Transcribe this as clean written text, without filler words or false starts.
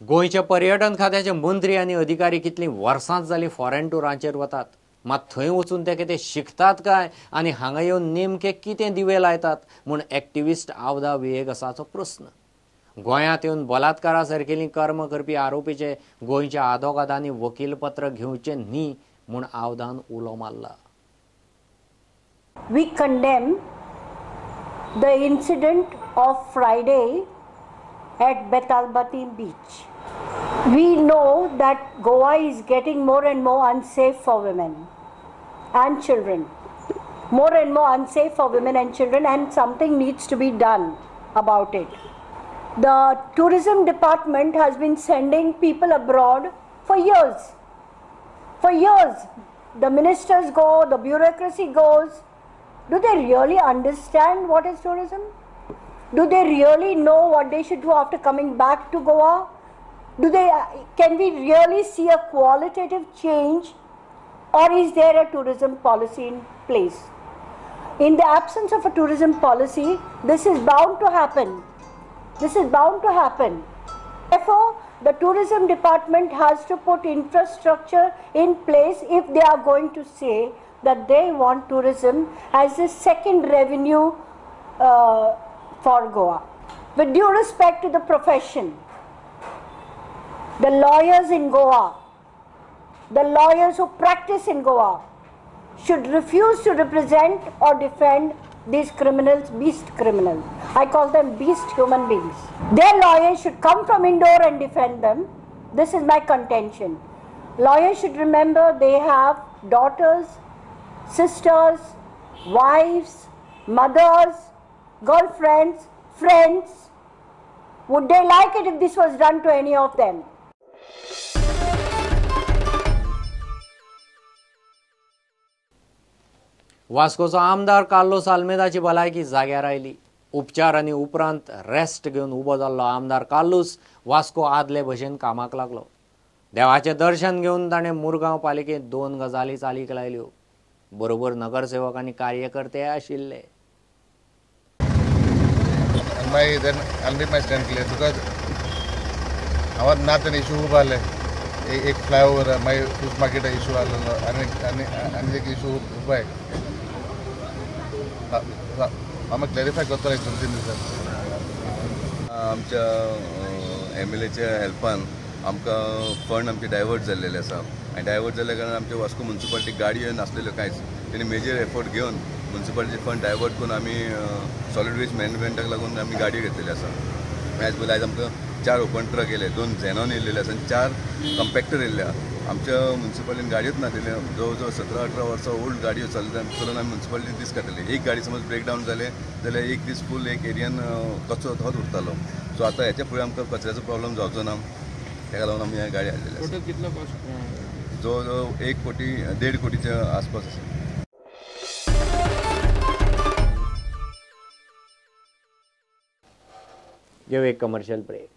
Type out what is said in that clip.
गोंयच्या पर्यटन खात्याचे मंत्री आनी अधिकारी कितलीं वर्सांच जालीं फॉरेन टुरांचेर वतात, मात थंय वचून ते कितें शिकतात काय आनी हांगा येवन नेमके कितें दिवे लायतात म्हूण एक्टिविस्ट आवदा विएगसाचो प्रस्न। गोंयांत येवन बलात्कारा सारकेलीं कर्म करपी आरोपीचे गोंयच्या आदोगादांनी वकीलपत्र घेवचें न्ही म्हूण आवदान उलो मारला। We condemn the incident of Friday at Betalbatim beach. We know that Goa is getting more and more unsafe for women and children. More and more unsafe for women and children, and something needs to be done about it. The tourism department has been sending people abroad for years. For years, the ministers go, the bureaucracy goes. Do they really understand what is tourism? Do they really know what they should do after coming back to Goa? Can we really see a qualitative change, or is there a tourism policy in place? In the absence of a tourism policy, this is bound to happen. This is bound to happen. Therefore, the tourism department has to put infrastructure in place if they are going to say that they want tourism as the second revenue for Goa. With due respect to the profession, the lawyers in Goa, the lawyers who practice in Goa, should refuse to represent or defend these criminals, beast criminals. I call them beast human beings. Their lawyers should come from Indore and defend them. This is my contention. Lawyers should remember they have daughters, sisters, wives, mothers, girlfriends, friends. Would they like it if this was done to any of them? वास्कोचो आमदार Carlos आल्मेदाची भलायकी जाग्यार आयली। उपचार आनी उपरांत rest घेवन उबो जाल्लो आमदार कार्लोस वास्को आदले भशेन कामाक लागलो। देवाचें दर्शन घेवन ताणें मुरगांव पालिकेंत 2 गजाली चालीक लायल्यो। बरोबर नगरसेवक आनी कार्यकर्ते आशिल्ले। एक फ्लायओवर मागीर फूस मार्केटा इशू आसलेलो आनी आनी आनी एक इशू उपाय आमी क्लॅरिफाय करतलो एक 2-3 दिसान। आमच्या एमएलएच्या हेल्पान आमकां फंड आमचे डायवर्ट जाल्लेले आसा आनी डायवर्ट जाल्ल्या कारणान आमच्या वास्को म्युनिसिपालिटी गाडयो नासलेल्यो कांयच, तेणी मेजर एफर्ट घेवन म्युनिसिपालिटीचे फंड डायवर्ट करून आमी सॉलिड वेस्ट मॅनेजमेंटाक लागून आमी गाडयो घेतलेल्यो आसा। आयज पळय आयज आमकां 4 ओपन ट्रक येयले, 2 झेनॉन येयल्ले आसा आनी 4 कंपॅक्टर येयल्ले। आमच्या म्युनिसिपालिटीन गाडयोच नासलेल्यो, जवळ जवळ 17-18 वर्सां ओल्ड गाडयो चलोवन आमी म्युनिसिपालिटीन दीस काडटले। एक गाडी समज ब्रेकडावन जालें जाल्यार एक दीस फूल एक एरियान कचरो थंयच उरतालो। सो आतां हेच्या फुडें आमकां कचऱ्याचो प्रॉब्लम जावचो ना, ताका लागून आमी ह्या गाडी हाडलेली आसा। कितलो कॉस्ट? जवळ जवळ 1 कोटी 1.5 कोटीच्या आसपास आसा। घेऊ एक कमर्शियल ब्रेक।